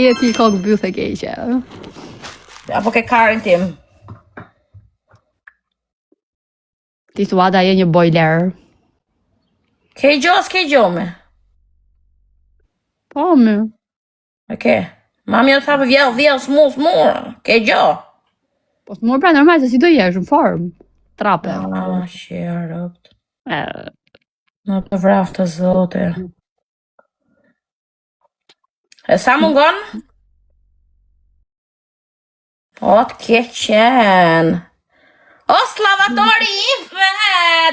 Je ti kokë bythë e keqe. Apo ke karin tim. Ti thua da je një bojler. Ke gjo, s'ke gjo me. Po, më. E ke. Mami e tha për vjell, vjell, smu, smu. Ke gjo. Po smur pra normal se si do jesh në formë. Trape. Ah, qerët. E, Në të vraftë zote. E sa mungon? O, të keqen. O, sllavatori im,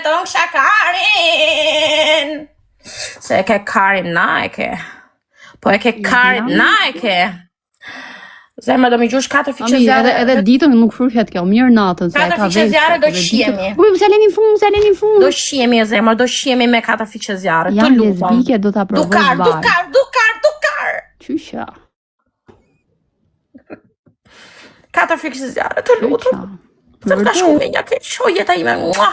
të unë shakarin. Se e ke karin na e ke. Po e ke karin na e ke. Zemra do mi gjush 4 fiqe Mami, zjarre. edhe edhe ditën nuk fryhet kjo, mirë natën se e Katër ka fiqe vetë. zjarre do Edhe ditën- shihemi. Uj, mos ja leni në fund, mos ja leni në fund. Do shihemi e zemra, do shihemi me 4 fiqe zjarre. Të Jam lutem. lesbike, do ta provoj Dukar, bar. dukar, dukar, dukar. Qysha. Katër fiqe zjarre, të lutem. Qysha. Se më ka shku me një keq, o jeta ime. Mua.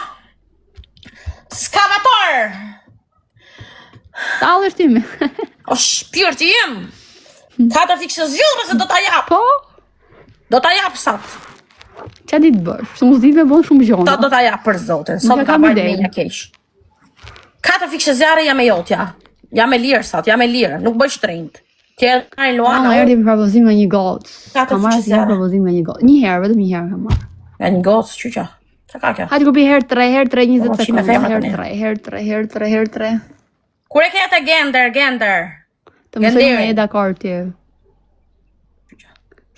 Skavator! Tallë është imi. O shpirti im! Katër fiqe zjarre se do ta jap. Po, Do ta jap sot. ça di të bësh? Se mos di të me bën shumë gjona. Sot do ta jap për zotin. Sot Nuk e më ka kam vajt idenë. me një keq. Katër fiqe zjarre jam e jotja. Jam e lirë sot, jam e lirë, nuk bëj shtrenjt. Ti e marrin Ma Luana. më erdhi një propozim nga një gocë. Katër Kam marrë fiqe asnjë zjarre. propozim nga një gocë. Një herë, vetëm një herë kam marrë. Nga një gocë, qyqa. Çka ka kjo? Hajde grupi herë 3, herë 3, 20 Po, qime sekonda, femra herë tani. 3, herë 3, herë 3, herë 3. Kur e ke atë gender, gender? Të mësoj Genderin. me e dakord ti.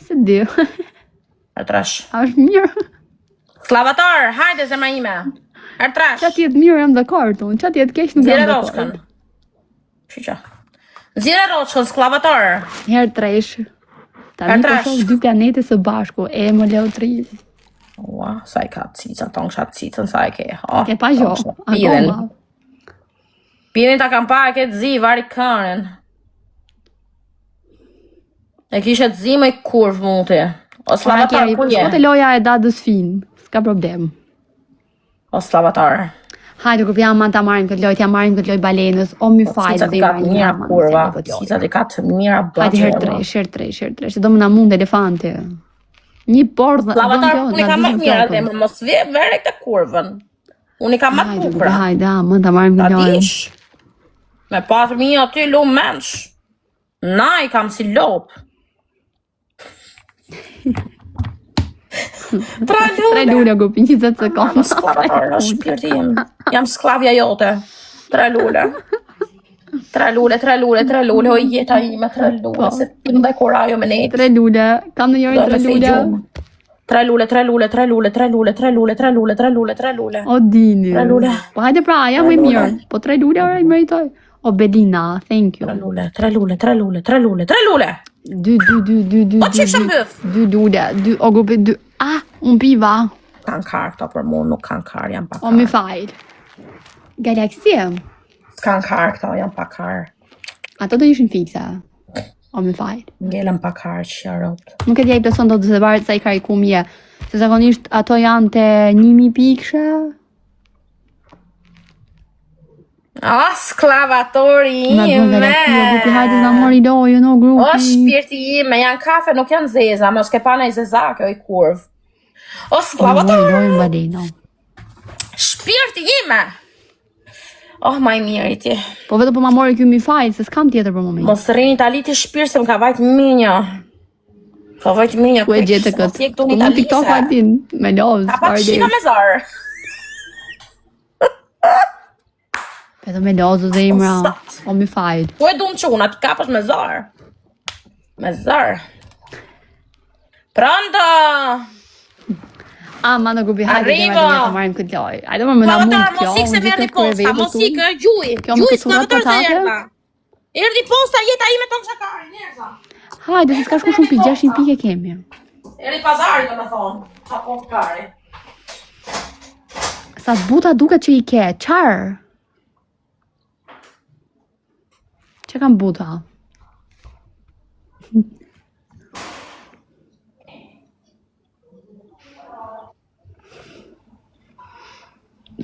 Se di. E trash. A është mirë? Sllavator, hajde zemra ime. E trash. Qa t'jetë mirë jam dakord unë, qa t'jetë keq nuk jam Nxjerrë rroçkën. dakord. Qyqa. Nxjerrë rroçkën, sklavator. Herë tresh. Tani Herë po tresh. shoh dy planete së bashku, e më leo tri. Ua, sa i ka cica, tonë kisha cicën, sa e ke. Oh, Ke pa gjo, Pidhin. akoma. Pidhin ta kam pa, e ke të zi, vari kënën. E kishe të zi më i kurv muti. O Po sllavator, ku je? Po te loja e dadës fin, s'ka problem. O sllavator. Hajde grupi aman ta marrim këtë lojë, t'ja marrim këtë lojë balenës, o mi fal Cicat i zemra ka të ime, mira aman, kurva. se këtë lojë. Cicat i ka të mira Hajde herë bëqe. tresh, herë tresh, herë tresh, se do më na mund elefanti. Një pordhë, Sllavator, do unë i na kam më dizim të mira, flokën. zemër, mos vje vere këtë kurvën. Unë i kam më të Hajde, grupi, bukura. hajde, aman ta marrim Ta këtë lojë. dish. Me pa fëmijë aty lu mensh. Na i kam si lop. Tra lule. Tre lule grupi, 20 sekonda. Jam sklavator, o shpirti im. Jam sklavja jote. Tre lule. Tre lule, tre lule, tre lule, o jeta ime, tre lule, Po. se ti më dhe kurajo me nejtë. Tre lule, kam në njërin Do tre me lule. gjumë. Tre lule, tre lule, tre lule, tre lule, tre lule, tre lule, tre lule, tre lule. O dini. Tre lule. Po hajde pra, jam më i Tre lule. mirë. Po tre lule ora i meritoj. O Belina, thank you. Tre lule, tre lule, tre lule, tre lule, tre lule. Dy, dy, dy, dy, dy, Po dy, qifsha dy, mbyth. dy lule, dy, o grupi dy. Ah, unë piva. Kanë kar këto për mu, nuk kanë kar, jam pa O mi kar. fal. Galaksia. S'kan kar këto, jam pa kar. Ato do ishin fikse. O mi fal. Ngelëm pa kar që jarot. Nuk e di a i plotëson dot se varet sa i karikum je. Se zakonisht ato janë te 1000 pikëshe. Ah, sklavatori Na bën ime. galaksia, grupi hajde na mori lojën o grupi. O shpirti ime, janë kafe, nuk janë zeza, mos ke pa në i zezake, o i kurv. O Na sklavator, mori lojën balena. shpirti ime. Oh, ma i miri ti. Po vetëm po ma mori ky mi fal, se s'kam tjetër për momentin. Mos rrini Itali ti shpirt se më ka vajt minja. Ka vajt minja. Ku e gjete Mos këtë? je këtu Po në në Itali. TikTok se- Altin, me lozë, Ka pa çfarë qika ide. me zarë. Vetëm me lozë zemra. sot. O mi fal. Ku e dunë çuna, ti kapësh me zarë. Me zarë. Pronto! Ah, ma në grupi hajde Arrivo! kema të marrim këtë lojë. Hajde më më na mund Sklavator, kjo. mos ik se unë më erdhi gjithë këtë posta, krye mos vetë ik, ë, gjuj. Kjo më Gjuj, këtë surrat sklavator se patate? erdha. Erdhi posta, jeta ime tonë shakari, njerëza. Hajde, se s'ka shku shumë pikë, 600 pikë e kemi. Erdhi pazari, do me thonë. Qa po kari. Sa të buta duket që i ke, çfarë? Që kam buta?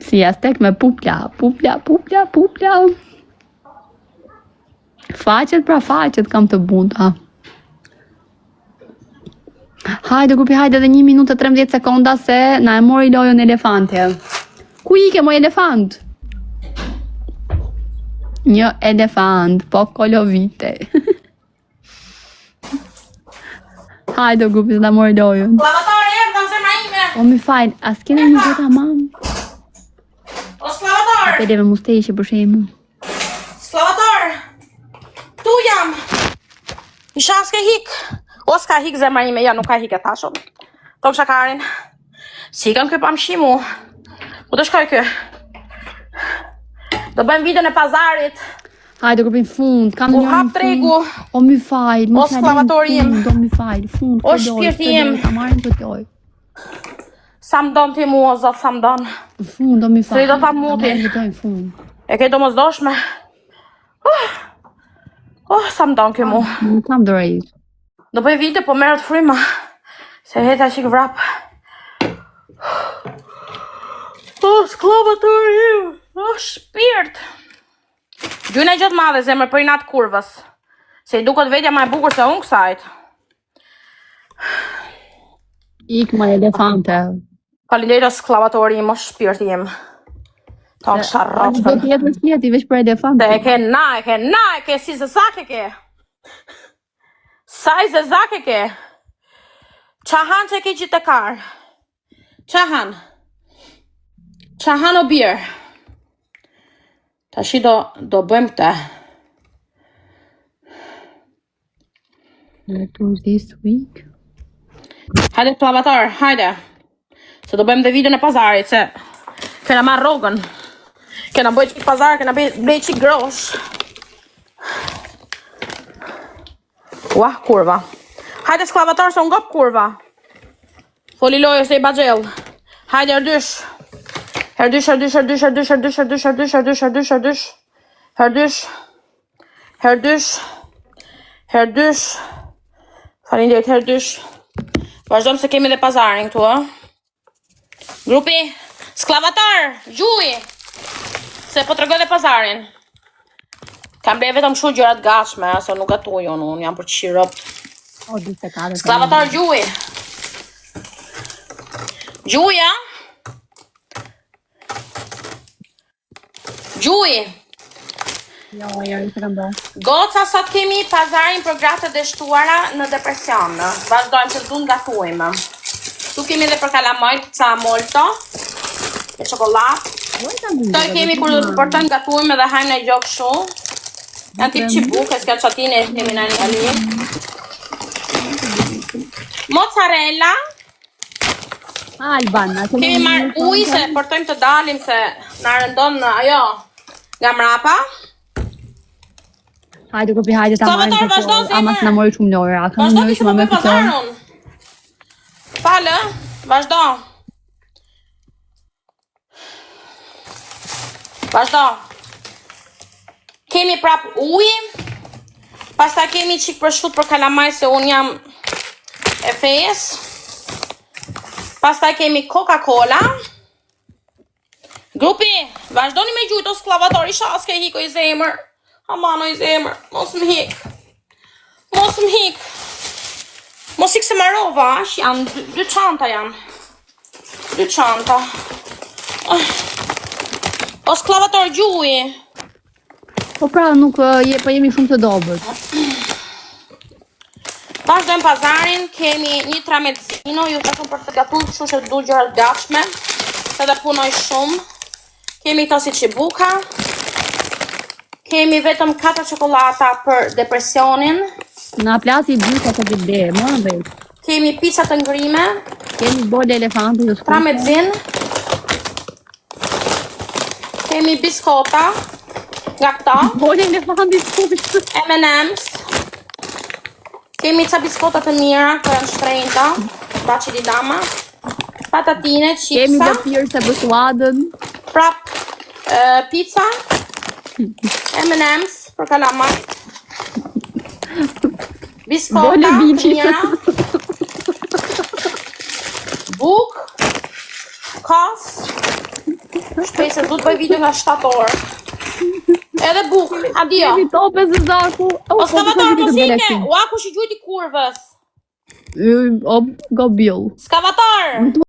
Si jastek me pupla, pupla, pupla, pupla. Faqet pra faqet kam të buta. Hajde grupi, hajde edhe 1 minutë e 13 sekonda se na e mori lojën elefanti. Ku ike moj elefant? Një elefant, po kolovite. Hajde grupi, se na mori lojën. Sklavator erdha zemra ime. O mi fal, a s'kena një gjë tamam? O sklavator. Pele me musteqe për shembull. Sklavator. Tu jam. Isha s'ke hik. O s'ka hik zemra ime, ja nuk ka hik e thashëm. Tok shakarin. Si ikën ky pa mshimu. Ku do shkoj ky? Do bëjmë videon e pazarit. Hajde grupi në fund, kam U një hap tregu. O mi fal, O sklavatori im. Do mi fal, fund. O këtë lojë, shpirti këtë im. lojë, Ta marrim këtë lojë. Sa më don ti mua, o zot, sa më don. Në fund do mi fal. Se i do pa muti. Ta marrim këtë lojë në fund. E ke domosdoshme. Oh, oh sa më don ky mu. Nuk kam dorë. Do bëj video, po merret fryma. Se heta qik vrap. Oh, sklavatori im. Oh, shpirt. Gjyna gjatë madhe, zemër, për inat kurvës. Se i duket vetja ma e bukur se unë kësajt. Ik më elefante. Faleminderit o sklavatori im, o shpirti im. Ta kisha Do rrofën. të jetë fjeti veç për elefante. Se e ke na, e ke na, e ke si zezak e ke. Sa i zezak e ke. Qa han që e ke gjithë të karë? Qa han? Qa han o birë? Tashi do, do bëjmë këtë. To this week. Hajde sklavator, hajde. Se do bëjmë dhe videon e pazarit, se kena marrë rrogën. Kena bëj qik pazar, kena bëj blej qik grosh. Ua, kurva. Hajde sklavator, se unë gop kurva. Foli lojë se i baxhell. Hajde herdysh. Herdysh, herdysh, herdysh, herdysh, herdysh, herdysh, herdysh, herdysh, herdysh, herdysh. Herdysh. Herdysh. Herdysh. Faleminderit herdysh. Vazhdojmë se kemi dhe pazarin këtu, ë. Grupi sklavatar, gjuj. Se po tregoj dhe pazarin. Kam bler vetëm kështu gjëra të gatshme, a, se nuk gatuaj unë, unë jam për të shirop. O, 44. Sklavatar gjuj. Gjuj, a? Gjuj. Jo, jo, se kam bërë. Goca, sot kemi pazarin për gratë të dështuara në depresion. Vazhdojmë se duan gatuajmë. Tu kemi edhe për kalamajt, ca molto, me çokoladë. Këto e kemi kur do të portojmë gatuajmë edhe hajmë në gjë kështu. Janë tip çibuke, s'ka çatine, kemi në Itali. Mozzarella, Alban, a kemi marrë ujë se portojmë të dalim se na rëndon ajo nga mrapa. Hajde grupi, hajde ta marrim. Salvatore, këtë vazhdo, lojë. Ama zemër. s'na mori shumë lojra. Kam Vazhdo një ti se që po ma bëj me fiton. pazarun. Falë, vazhdo. Vazhdo. Kemi prap ujë. Pastaj kemi çik prosciutto për kalamaj se un jam e fesë. Pastaj kemi Coca-Cola. Grupi, vazhdoni me gjujt o sklavator, isha s'ke hiko i zemër. Amano i zemër, mos më hik. Mos më hik. Mos ik se marova, aq janë, dy, dy çanta janë. Dy çanta. Ah. O sklavator gjuj. Po pra, nuk ë, je, po jemi shumë të dobët. Vazhdojmë pazarin, kemi një tramezzino, ju thashun për të gatuar, kështu që du gjëra të gatshme, se dhe punoj shumë. Kemi këto si çibuka. Kemi vetëm 4 çokollata për depresionin. Na plasi buka të bide, morën vesh. Kemi pizza të ngrime, Kemi bole elefanti të skuqe. tramezzin. Kemi biskota nga këto, Bole elefanti të skuqe. M&M's. Kemi ca biskota të mira, këto janë shtrenjta, baci di dama. Patatine, Kemi chipsa. lëpirë se për suadën. Prap e, pizza, M&M's për kalamaj. Biskota Bole të biqi. mira. Buk, kos. Shpejt se du të bëj video nga 7 orë. Edhe buk, adio. Kemi tope zë zaku. O po, skavator, po, mos po, ike. Ua, kush i gjujti kurvës? O, go bill. Skavator!